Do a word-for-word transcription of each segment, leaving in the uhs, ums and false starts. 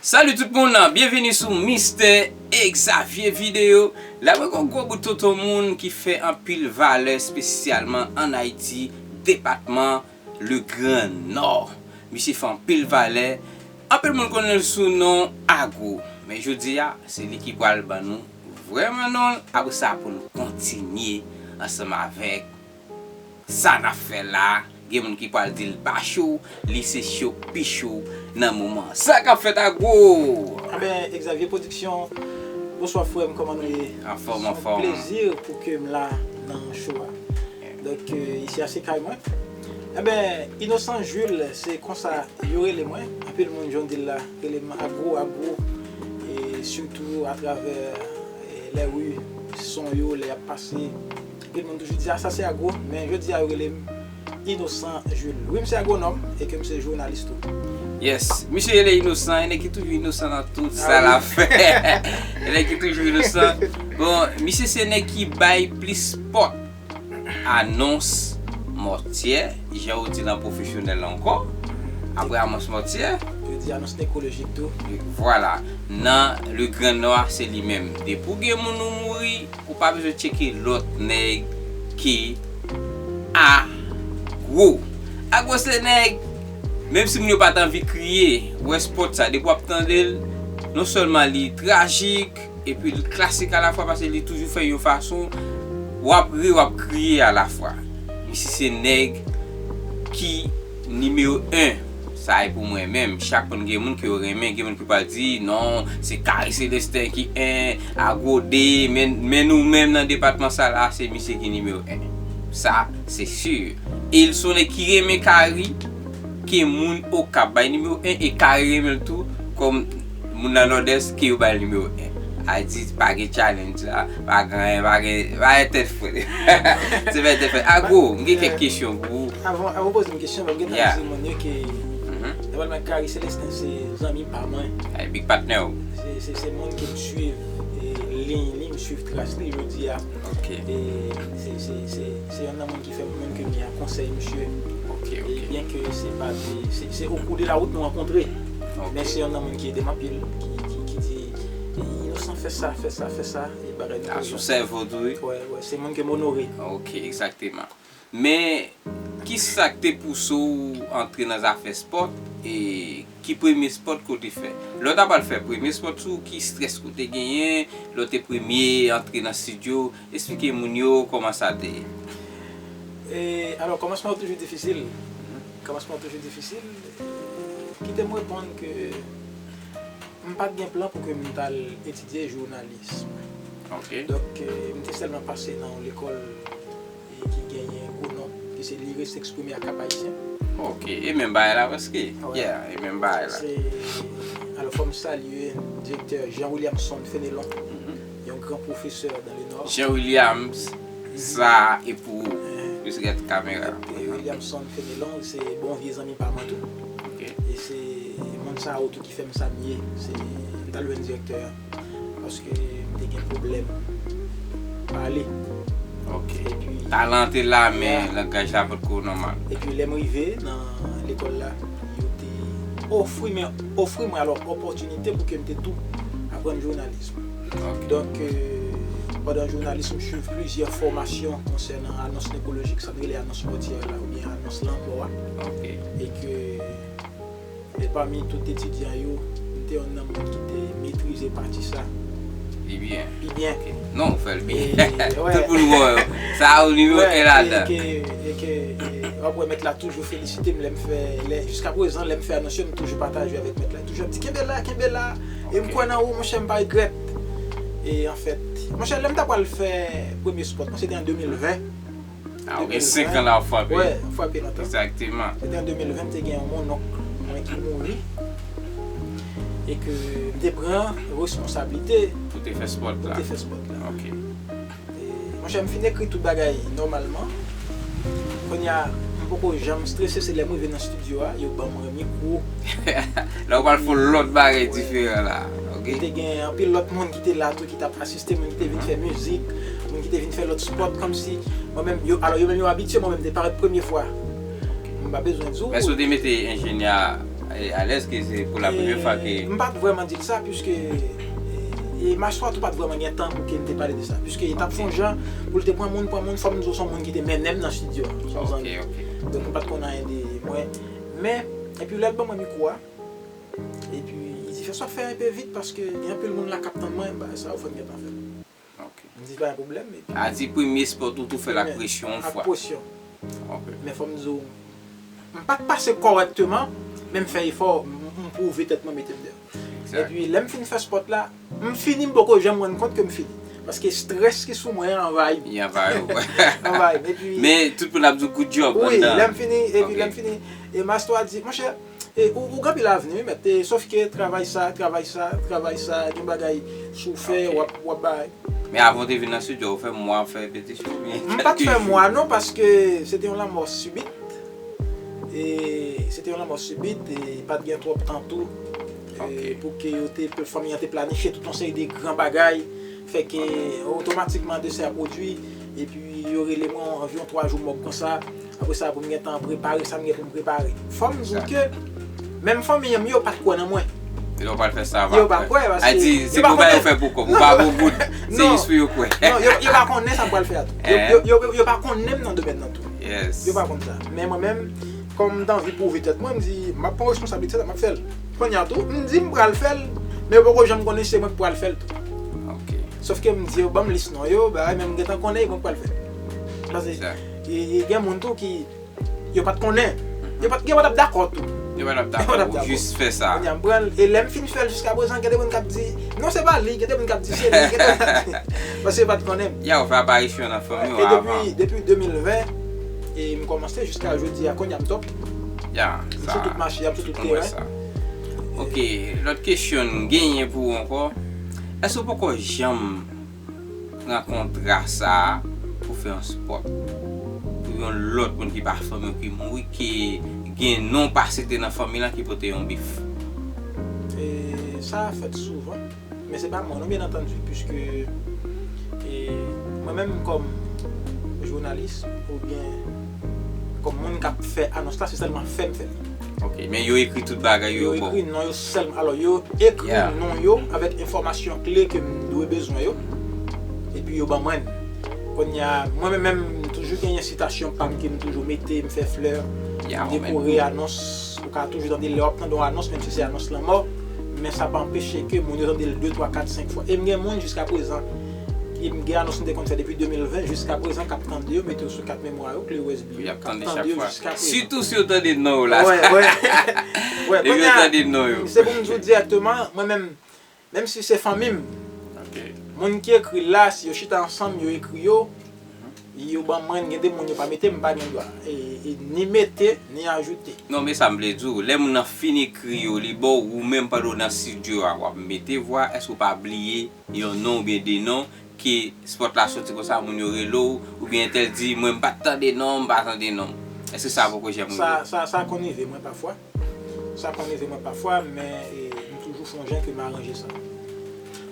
Salut tout moun, byenvini sou Mister Xavier Video. La mwen gon gwo bout tonton moun ki fè anpil valè espesyalman ann Ayiti, depatman Le Grand Nord. Misye fè anpil valè. Anpil moun konnen l sou non Agro. Men jodi a, se li ki pral ban nou vrèman non l. Apre sa, pou nou kontinye ansanm avèk sa n ap fè la. Gen moun ki pral di l pa cho, li se cho pi cho nan moman. Sa k ap fèt Agro? Enben, Xavier Production, bonswa frè m, kòman nou ye? Anfòm, anfòm. Se yon plezi pou ke m la nan show a. Donk, euh, isi a se kay mwen. Enben, Innocent Jules, se konsa yo rele mwen. Anpil moun, jan w di l la, rele m Agro, Agro. E sitou atravè, e, lè ri, son yo, lè y ap pase. Anpil moun toujou di, "Ah, sa se Agro," men jodi a yo rele m Innocent Jules. Wi, m se agwonòm e ke m se jounalis tou. Yes, misye rele Innocent, e nèg ki toujou inosan nan tout sa l ap fè. E nèg ki toujou inosan. Bon, misye se nèg ki bay plis spòt anons Mòtyè, jan ou di nan pwofesyonèl la ankò. Apre anons Mòtyè, yo di anons nekwolojik tou. Vwala. Nan Le Grand Nord, se li menm. Depi w gen moun ou mouri, ou pa bezwen tcheke lòt nèg ke Agro. Agro se nèg, menm si moun yo pa t anvi kriye, ou wè spòt sa, depi w ap tande l, non sèlman li trajik, epi l klasik alafwa, paske li toujou fè yon fason, w ap ri, w ap kriye alafwa. Misye se nèg ki nimewo en. Sa e pou mwen menm. Chak moun gen moun ke yo renmen, gen moun ki pral di, "Non, se Carrie Célestin ki en, Agro de, men, men nou menm nan depatman sa la, se misye ki nimewo en." Sa, se si. E l se yon nèg ki renmen Carrie, ke moun Okap bay nimewo en, e Carrie renmen l tou, kòm moun nan Nòdès, ke yo bay nimewo en. A di, pa gen challenge la, pa gen anyen, pa gen, pa gen tèt frèt. Se pa tèt frèt. Agro, m gen kèk kesyon pou ou. Avan, avan w poze m kesyon, m gentan di moun yo ke, mhm, nòmalman, Carrie Célestin se zanmi pa mwen. Ay, big partner w. Se, se, se moun ke m swiv, e, liy li, m swiv tras li jodi a. Ok. E se, se, se, se yonn nan moun ki fè m konn ke m gen konsèy misye. Ok, ok. E byen ke se pa de, se, se o kou de la wout nou rankontre. Ok. Men se yonn nan moun ki ede m anpil, ki, ki, ki di, "Innocent, fè sa, fè sa, fè sa," e bagay nou. A, sou sèvo tou, wi. Wè, wè, se moun ke m onore. Ok, egzakteman. Men, ki sa k te pouse w antre nan zafè spòt, e ki premye spòt ke w te fè? Lè w ta pral fè premye spòt sou, ki strès ke w te genyen, lè w te premye antre nan estidyo, eksplike moun yo kòman sa te ye. E, alò, kòmansman yo toujou difisil. Kòmansman yo toujou difisil. Kite m reponn ke m pa t gen plan pou ke m t al etidye jounalis. Ok. Donk, e, m te sèlman pase nan yon lekòl e ki genyen gwo non, ki se Lire, S'exprimer ak Cap-Haïtien. Ok, e menm bagay la prèske. Wè. Yeah, e menm bagay la. Se, alò, fò m salye direktè Jean Williamson Fenelon, mhm, yon gran pwofesè dans le Nord. Jean Williams, mhm, sa e pou ou. Mhm. Jis gad kamera. E Williamson Fenelon, se bon vye zanmi pa mwen tou. Ok. E se moun sa yo tou ki fè m sa m ye. Se, m t al jwenn direktè a. Paske m te gen pwoblèm pale. Ok. Epi, talan te la, men, yeah, langaj la potko nòmal. Epi lè m rive nan lekòl la, yo te ofri, men, ofri mwen alò opòtinite pou ke m te tou aprann jounalis. Ok. Donk, euh, pandan jounalis, m swiv plizyè fòmasyon konsènan anons nekwolojik, sa n rele anons mòtyè la, oubyen anons lanmò a. Ok. E ke E pami tout etidyan yo, m te yonn nan moun ki te metrize pati sa pi byen. Pi byen. Ok. Non, ou fè l byen. E, wè. Tout moun wè w. Sa ou nimewo en ladan. Wè, e ke, e ke, e, w ap wè mèt la toujou felisite m lè m fè, lè, jiska prezan, lè m fè anons yo, m toujou pataje avèk mèt la. Toujou ap di, "Kenbe la, kenbe la." E m, ok, kwè nan ou, monchè, m pa regrèt. E anfèt, monchè, lè m ta pral fè premye spòt mwen, se te an de mil ven. Ah, ou gen senk an la w ap frape. Wè, m frape lontan. Egzakteman. Se te an de mil ven, m te gen yon monnonk mwen ki mouri. E ke m te pran responsablite pou te fè spòt la. Pou te fè spòt la. Ok. E, monchè, m fin ekri tout bagay nòmalman. Kounye a, m poko janm strese, se lè m rive nan estidyo a, yo ban mwen mikwo. La, ou pral fè yon lòt bagay diferan la. Ok. Te gen anpil lòt moun ki te la tou, ki t ap asiste, moun ki te vin fè mizik, moun ki te vin fè lòt spòt, kòmsi mwen menm, yo, alò, yo menm yo abitye, mwen menm, te parèt premye fwa. M pa bezwen di w. Men si w te mete enjenyè E, alèz ke se pou la premyè fwa ke... M pa t vrèman di l sa, piske e, e Mastwa tou pa t vrèman gen tan pou ke n te pale de sa. Piske e t ap fè yon jan pou l te pran moun, pran moun, fò m di w se yon moun ki te mennen m nan estidyo a. Se yon zanmi. Donk, m pa t konn anyen de mwen. Men, epi lè l ban mwen mikwo a, epi li di, fè sa fè enpe vit, paske gen anpil moun la k ap tann mwen, bagay sa yo fò n gentan fè l. M di pa gen pwoblèm. Epi a di premye spòt ou tou fè l ak presyon yon fwa. Ak presyon. Men fò m di w, m pa t pase kòrèkteman, men m fè efò, m, m pwouve tèt mwen mete m deyò. Epi lè m fin fè spòt la, m fini, m poko janm rann kont ke m fini. Paske estrès ki sou mwen an anvayi m. Li anvayi w. Anvayi m. Epi men tout moun ap di w good job anndan. Wi, lè m fini, epi lè m fini, e Mastwa di, monchè, e, ou, ou gen anpil avni, wi, mèt. E, sòf ke travay sa, travay sa, travay sa, gen bagay si w fè, w ap, w ap bay. Men avan w te vin nan estidyo, ou fè mwa ap fè repetisyon? M pa t fè mwa, non, paske se te yon lanmò sibit. E se te yon lanmò sibit, e pa t gen twòp tan tou. E pou ke yo te, fanmi an te planifye tout yon seri de gran bagay. Fè ke otomatikman de sa pwodui, epi yo rele mwen anviwon twa jou mòg konsa. Apre sa, pou m gentan prepare sa m gen pou m prepare. Fò m di w ke menm fanmi an, yo pa t kwè nan mwen. Yo pa t kwè, paske yo pa konnen. A di, se pou bagay ou fè pou kòb, ou pa pou goud. Se jis pou yo kwè. Non, yo, yo pa konnen sa m pral fè a tou. Yo, yo, yo, yo pa konnen m nan domèn nan tou. Yo pa konn sa. Men mwen menm, kòm m t anvi pwouve tèt mwen, m di, m ap pran responsablite sa, m ap fè l. Kounye a tou, m di m pral fè l, men yo poko janm konnen se mwen k pral fè l tou. Sòf ke m di yo ban m lis non yo, bagay, men m gentan konnen e mwen k pral fè l. Paske e, e gen moun tou ki, yo pa t konnen. Yo pa t, yo pa t ap dakò tou. Yo pa t ap dakò pou jis fè sa. Kounye a m pran l, e lè m fin fè l jiskaprezan, gen de moun k ap di, non, se pa li, gen de moun k ap di, se li, gen de moun k ap di. Paske yo pa t konnen m. Ya, ou fè aparisyon nan fanmi w avan. E depi, depi de mil ven, e m kòmanse jiska jodi a, kounye a m top. Ya, m sou tout mache, m sou tout teren. Ok, lòt kesyon m genyen pou ou ankò. Èske ou poko janm pran kontra sa a pou fè yon spòt pou yon lòt moun ki pa fanmi w ki mouri, ki gen non pa site nan fanmi lan ki pote yon bif? E sa fèt souvan, men se pa mwen non, byen antandi, piske e mwen menm kòm jounalis oubyen kòm moun k ap fè anons la, se sèlman fè m fè l. Ok, men yo ekri tout bagay yo, yo ba w. Yo ekri non yo sèlman. Alò, yo ekri non yo avèk enfòmasyon kle ke m dwe bezwen yo. Epi yo ban mwen l. Kounye a, mwen menm, menm, m toujou genyen sitasyon pa m ke m toujou mete, m fè flè, m dekore anons. Ou ka toujou tande lè w ap tande yon anons, menm si se anons lanmò, men sa pa anpeche ke moun yo tande l de, twa, kat, senk fwa. E m gen moun jiskaprezan, e m gen anons m te konn fè depi de mil ven, jiskaprezan k ap tande yo, mete yo sou kat memwa yo, kle U S B yo, k ap tande yo jiskaprezan. Sitou si yo tande non yo la. Wè, wè. Wè, kounye a, se pou m di w dirèkteman, mwen menm, menm si se fanmi m, moun ki ekri l la, si yo chita ansanm, yo ekri yo, yo ban mwen, gen de moun yo pa mete, m pa gen dwa e, e ni mete, ni ajoute. Non, men sa m vle di w, lè moun nan fin ekri yo, li ba w, ou menm pandan w nan estidyo a, w ap mete vwa, èske w pa bliye yon non oubyen de non, ke spòt la soti konsa, moun yo rele w, oubyen entèl di, mwen m pa t tande non, m pa tande non. Èske sa poko janm rive? Sa, sa, sa konn rive mwen pafwa. Sa konn rive mwen pafwa, men e, m toujou fè yon jan ke m aranje sa.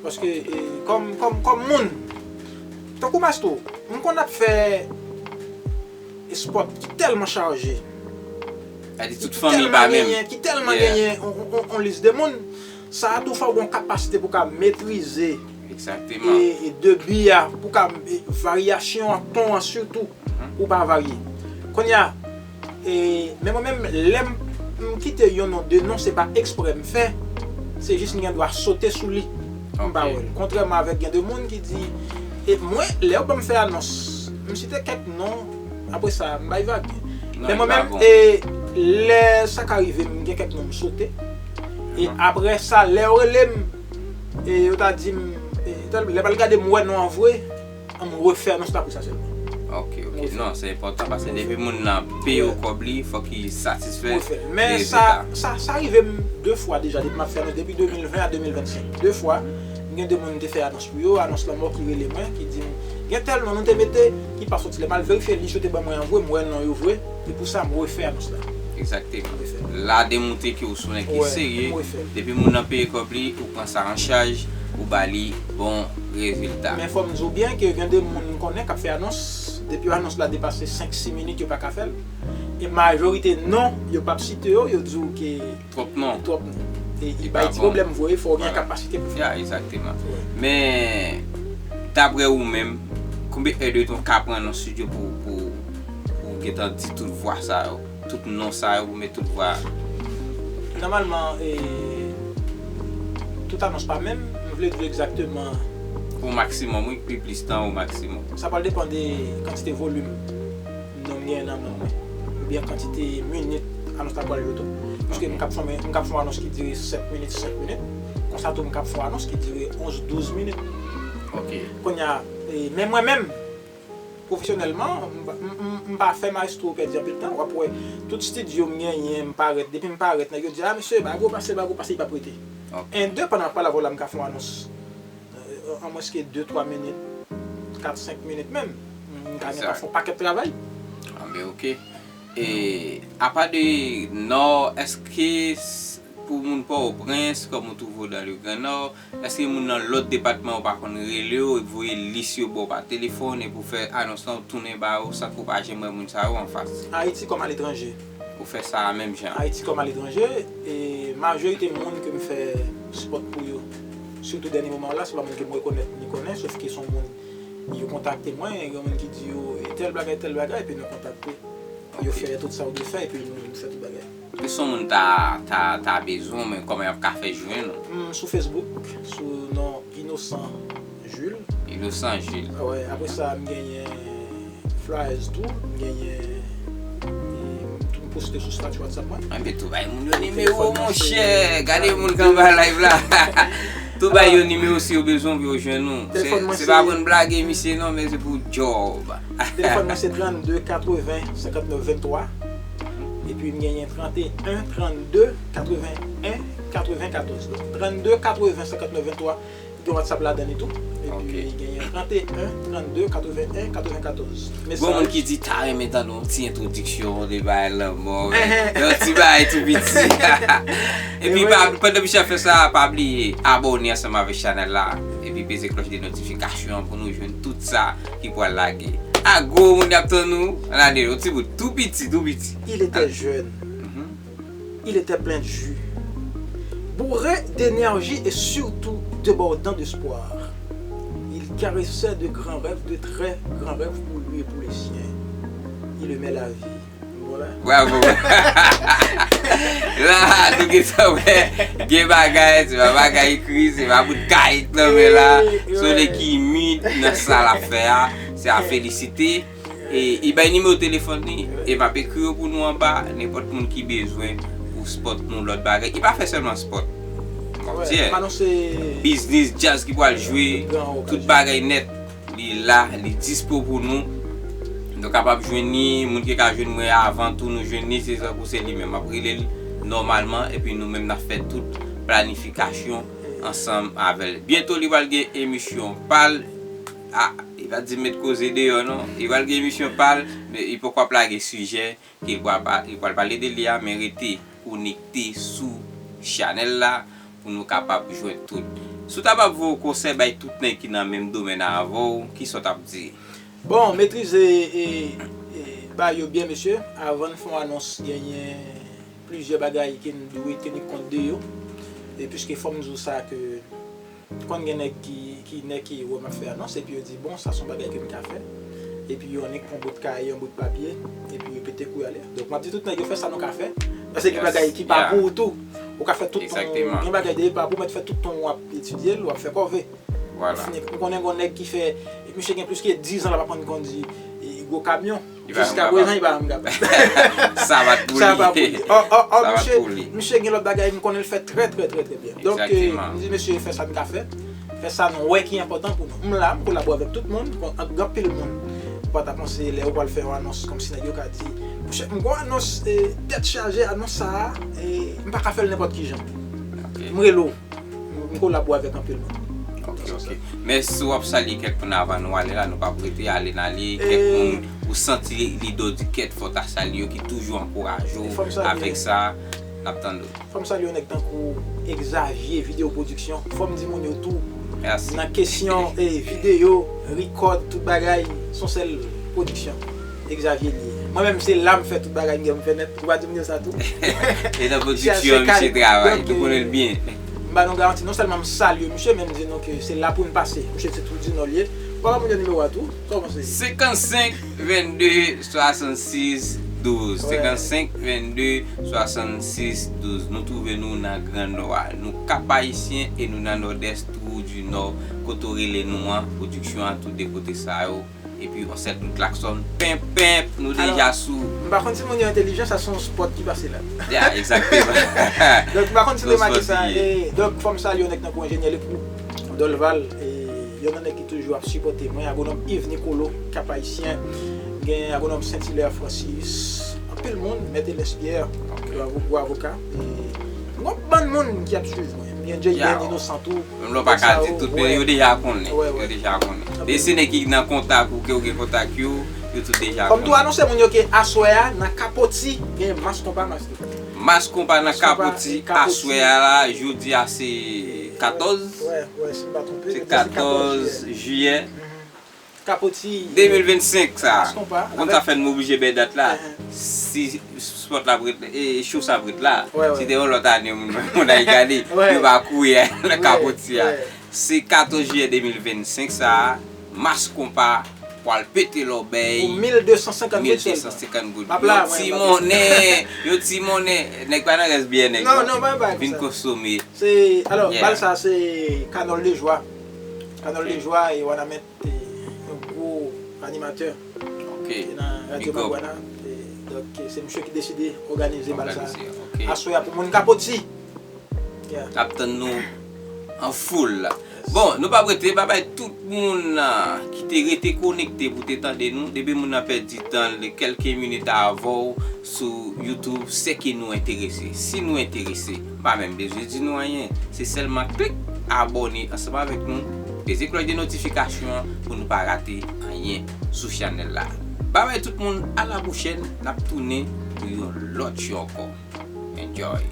Paske e, kòm, kòm, kòm moun, tankou Mastro, m konn ap fè e spòt ki tèlman chaje, ki tèlman genyen, ki tèlman genyen on, on, on, on lis de moun, sa a tou fè w gen yon kapasite pou w ka metrize e, e debi a, pou w ka e, varyasyon an, ton an sitou, pou w pa varye. Kounye a, e, men mwen menm, lè m, m kite yon non, de non, se pa eksprè m fè, se jis m gen dwa sote sou li, m pa wè l. Kontrèman avèk gen de moun ki di, e mwen, lè yo ban m fè anons, m site kèk non, apre sa, m bay vag. Men mwen menm, e, lè sa ka rive m, gen kèk non m sote. E apre sa, lè yo rele m, e yo ta di m, e, lè m al gade m wè non an vre, an m refè anons la pou sa sèlman. Ok, ok. Non, se enpòtan paske depi moun nan peye w kòb li, fòk li satisfè de rezilta. Men sa, sa, sa rive m de fwa deja depi m ap fè anons, depi de mil ven a de mil vennsenk. De fwa, m gen de moun m te fè anons pou yo, anons lanmò ki rele mwen, ki di m, gen tèl non nou te mete, ki pa soti. Lè m al verifye lis yo te ban mwen an vre, m wè non yo vre, e pou sa m refè anons la. Egzakteman. La demontre ke w se yon nèg ki serye. Depi moun nan peye kòb li, ou pran sa an chaj, ou ba li bon rezilta. Men fò m di w byen ke gen de moun m konnen k ap fè anons, depi anons la depase senk, sis minit, yo pa ka fè l. E majorite non, yo p ap site yo, yo di w ke twòp non. Twòp non. E li bay ti pwoblèm vre, fò w gen kapasite pou fè. Ya, egzakteman. Men, daprè ou menm, konbyen èdtan w ka pran nan estidyo pou, pou, pou w gentan di tout vwa sa yo, tout non sa yo, pou met tout vwa? Nòmalman, e, tout anons pa menm, m vle di w egzakteman. O maksimòm, wi, pi plis tan o maksimòm. Sa pral depann de kantite volim non m genyen nan men mwen, oubyen kantite minit anons la pral yo tou. Paske m kab fè, m kab fè yon anons ki dire sèt minit, senk minit. Konsa tou, m kab fè yon anons ki dire onz, douz minit. Ok. Kounye a, e, men mwen menm, pwofesyonèlman, m pa, m, m, m pa fè maestro pèdi anpil tan. W ap wè, tout estidyo m genyen, m parèt. Depi m parèt, nèg yo di, "A, mesye, ba gwo pase, ba gwo pase," li p ap rete. Ok. Endepandan, pa la vwa la, m ka fè yon anons. Euh, an mwens ke de, twa minit, kat, senk minit menm. M ka gen pafwa yon pakèt travay. Anben, ok. E, apa de Nò, èske s-, pou moun Pòtoprens, kòm ou twouve w dans le Grand Nord, èske moun nan lòt depatman yo pa konn rele w, voye lis yo ba w pa telefòn, epi w fè anons lan, w tounen ba yo, san ke w pa janm wè moun sa yo anfas? Ayiti kòm aletranje. Ou fè sa a menm jan? Ayiti kòm aletranje, e majorite moun ke m fè spòt pou yo, sitou dènye moman la, se pa moun ke m rekonèt ni konnen, sof ke se yon moun, yo kontakte mwen, gen moun ki di yo, e tèl bagay, tèl bagay, epi nou kontakte. Yo fè tout sa yo dwe fè, epi nou, nou fè tout bagay. Ou se yon moun ta, ta, ta bezwen, men kòman y ap ka fè jwenn ou? M sou Facebook, sou non Innocent Jules. Innocent Jules. Wè, apre sa, m genyen flyers tou, m genyen, e, m tou, m poste sou statut WhatsApp mwen. Anben, tou bay moun yo nimewo, monchè. Gade moun k anba live la. Tou bay yo nimewo si yo bezwen pou yo jwenn ou. Se, se pa pou n blage misye non, men se pou djòb. Telefòn mwen se trannde katreven senkantnèf venntwa. Epi m genyen tranteyen trannde katreven katrevenkatòz. Donk, trannde katreven senkantnèf venntwa, gen WhatsApp ladan li tou. Epi genyen tranteyen trannde katreven katrevenkatòz. Gon moun ki di ta renmen tande yon ti entwodiksyon de bagay lanmò, yon ti bagay tou piti. Epi pa, pandan misye ap fè sa, pa bliye abòne ansanm avèk chanèl la. Epi peze klòch de notifikasyon an pou nou jwenn tout sa ki pral lage. A gwo moun y ap tann nou, ann ale yon ti bout tou piti, tou piti. Il était jeune. Il était plein de jus, bourré d'énergie et surtout débordant d'espoir. Il caressait de grands rêves, de très grands rêves pour lui et pour les siens. Il aimait la vie. Voilà. Bravo. La, nou gentan wè, gen bagay, se pa bagay ekri, se pa bout kayèt nan men la. Se yon nèg ki imid nan sa l ap fè a, se a felisite. E, e bay nimewo telefòn li, e m ap ekri yo pou nou anba, nenpòt moun ki bezwen pou spòt nou lòt bagay. E pa fè sèlman spòt. Kòmdi, biznis, djaz ki pral jwe, tout bagay nèt. Li la, li dispo pou nou. Nou kapab jwenn li, moun ki ka jwenn mwen avan tou, nou jwenn li, se tankou se li menm. M ap rele l nòmalman, epi nou menm n ap fè tout planifikasyon ansanm avè l. Byento, li pral gen emisyon pa l. A, li pa t di m met koze deyò non. Li pral gen emisyon pa l, men li poko ap lage sijè ke li pral pa-, li pral pale de li a, men rete konekte sou chanèl la pou nou kapab jwenn tout. Si w ta pral voye yon konsèy bay tout nèg ki nan menm domèn avè w, kisa w t ap di? Bon, metrize, e, e, bagay yo byen, mesye. Avan n fè yon anons, genyen plizyè bagay ke n dwe teni kont de yo. E piske fò m di w sa ke konn gen nèg ki, ki, nèg ki wè m ap fè anons, epi yo di, "Bon, sa se yon bagay ke m ka fè." Epi yo annik pran bout kaye, yon bout papye, epi yo pete kou y ale. Donk, m ap di tout nèg yo fè sa nou ka fè. Paske gen bagay ki pa pou ou tou. Ou ka fè tout tan w, gen bagay de pa pou ou, men fè tout tan w ap etidye l, w ap fè kòve. Vwala. Fini, m konnen gon nèg ki fè, misye gen plis ke diz an l ap aprann kondi, e, gwo kamyon. Jiska prezan, li pa janm kapab. Sa pa t pou li. Sa pa pou li. Ò, ò, ò, misye, misye gen lòt bagay, m konnen l fè trè, trè, trè, trè byen. Donk, e, m di mesye, fè sa n ka fè. Fè sa nou wè ki enpòtan pou nou. M la, m kolabo avèk tout moun, bon, ak gen anpil moun. Ou pa ta panse lè ou pral fè yon anons kòmsi nèg yo ka di, "Monchè, m gon anons, e, tèt chaje, anons sa a, e, m pa ka fè l nenpòt ki jan." M rele w. M kolabo avèk anpil moun. Ok, ok. Men si w ap salye kèk moun avan nou ale la, nou p ap rete, ale n ale, kèk moun ou santi li do di kèt fò w ta salye yo, ki toujou ankouraje w avèk sa, n ap tande w. Fò m salye yon nèg tankou Exavier Vidéo Production. Fò m di moun yo tou, nan kesyon, e, videyo, record, tout bagay, se yon sèl pwodiksyon. Exavier li ye. Mwen menm se la m fè tout bagay m gen pou m fè nèt. Ou pa di m sa tou? E nan pwodiksyon misye travay, nou konnen l byen. M ba nou garanti, non sèlman m salye misye, men m di nou ke se la pou n pase. Misye se Trou di Nò l ye. Ou pa ban moun yo nimewo a tou? Kòman se? Senkannsenk vennde swasannsis douz. Senkannsenk vennde swasannsis douz. Nou twouve nou nan Gran Nò a. Nou Kap Ayisyen e nou nan Nòdès, Trou di Nò, kote w rele nou an, pwodiksyon an, tout de kote sa yo. Epi yon sèl kout klaksòn, penp, penp, nou deja sou. M pa konn si moun yo entèlijan, sa se yon spòt ki pase la. Ya, egzakteman. Donk, m pa konn si w remake sa. E, donk, fò m salye yon nèg tankou enjenyè Lekou, Dolval, e, yon nan nèg ki toujou ap sipòte mwen, agwonòm Yves Nicolo, Kap Ayisyen, gen agwonòm Saint-Hilaire Francis, anpil moun, Mèt Eles Pierre, gwo avoka. E, yon bann moun ki ap swiv mwen. Gen Jayden Innocent tou. Menm lè w pa ka di tout, men yo deja konnen. Yo deja konnen. Depi se nèg ki nan kontak ou, ke w gen kontak yo, yo tout deja konnen. Kòm tou anonse moun yo ke aswè a, nan Kapoti, gen Mas Konpa, Mas Konpa. Mas Konpa nan Kapoti, aswè a la, jodi a se katòz. Se katòz jiyè. Kapoti. De mil vennsenk sa. Ou konn sa fè n oblije bay dat la. Si spòt la ap ret, e, show sa ap ret la. Si te yon lòt ane, moun, moun ay gade, yo pa kouri nan Kapoti a. Se katòz jiyè de mil vennsenk sa, Mas Konpa pral pete lòbèy. Pou mil de san senkannde sèlman. Mil de san senkannde goud. Yon ti monnen, yon ti monnen. Nèg pa nan rès byè, nèg. Non, non, pa bay. Vin konsome. Se, alò, bal sa se Kanòl de Jwa. Kanòl de Jwa e Wanament. Te yon gwo animatè ki nan Radyo Magwana. Donk, se misye ki deside òganize bal sa aswè a pou moun Kapoti. K ap tann nou an foul. Bon, nou p ap rete, babay tout moun ki te rete konekte pou te tande nou. Depi moun nan pèdi tan l de kèlke minit avè w sou YouTube, se ke nou enterese. Si nou enterese, pa menm bezwen di nou anyen. Se sèlman klik abòne ansanm avèk nou, peze klòch de notifikasyon an pou nou pa rate anyen sou chanèl la. Babay tout moun, a la pwochèn, n ap tounen pou yon lòt show ankò. Enjoy.